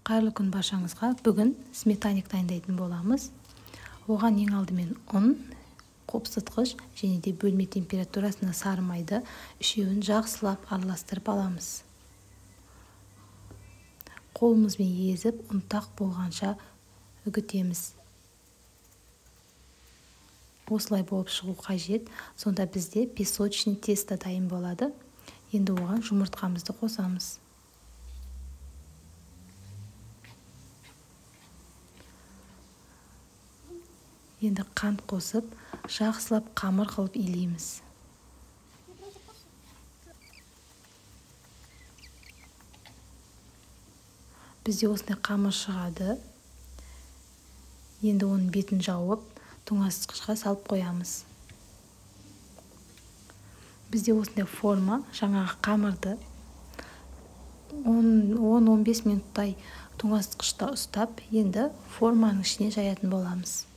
Қайырлы күн баршаңызға. Бүгін сметаник дайындайтын боламыз. Оған ең алдымен ұн, қопсытқыш және де бөлме температурасында сары майды үшеуін жақсылап араластырып аламыз. Қолымызбен езіп, ұнтақ болғанша үгітеміз. Осылай болып шығу қажет. Сонда бізде песочный тесто дайын болады. Енді оған жұмыртқамызды қосамыз. Енді қант қосып, жақсылап қамыр қылып илейміз. Бізде осындай қамыр шығады. Енді оның бетін жауып, тоңазытқышқа салып қоямыз. Бізде осындай форма, жаңағы қамырды 10-15 минуттай тоңазытқышта ұстап, енді форманың ішіне жаятын боламыз.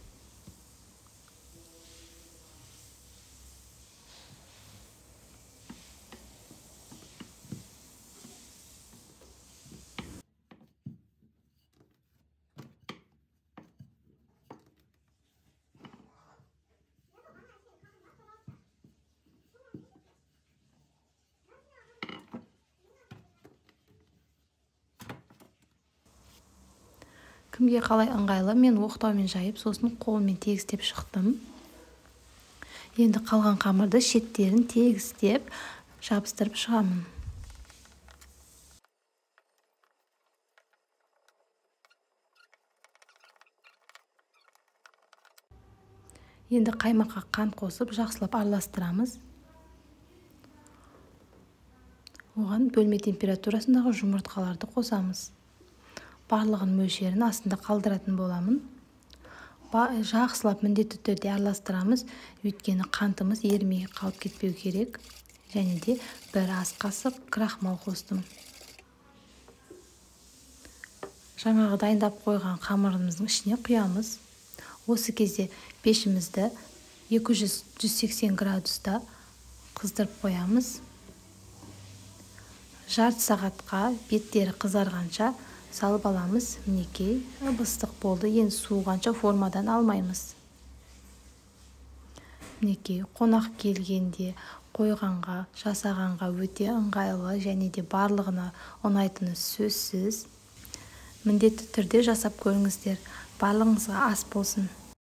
Кімге қалай ыңғайлы, мен оқтаумен жайып, сосын қолмен тегістеп шықтым. Енді қалған қамырды шеттерін тегістеп, жабыстырып шығамын. Енді қаймаққа қант қосып, жақсылап араластырамыз. Оған бөлме температурасындағы жұмыртқаларды қосамыз. Барлығын мөлшерін астында қалдыратын боламын. Жақсылап міндетті түрде араластырамыз, өйткені қантымыз ерімей қалып кетпеу керек. Және де бір ас қасық крахмал қостым. Жаңағы дайындап қойған қамырымыздың ішіне құямыз. Осы кезде пешімізді 200-180 градуста қыздырып қоямыз. Жарты сағатқа беттері қызарғанша салып аламыз. Мінекей, ыстық болды. Енді суығанша формадан алмаймыз. Мінекей, қонақ келгенде қойғанға, жасағанға өте ыңғайлы және де барлығына ұнайтыны сөзсіз. Міндетті түрде жасап көріңіздер. Барлығыңызға ас болсын.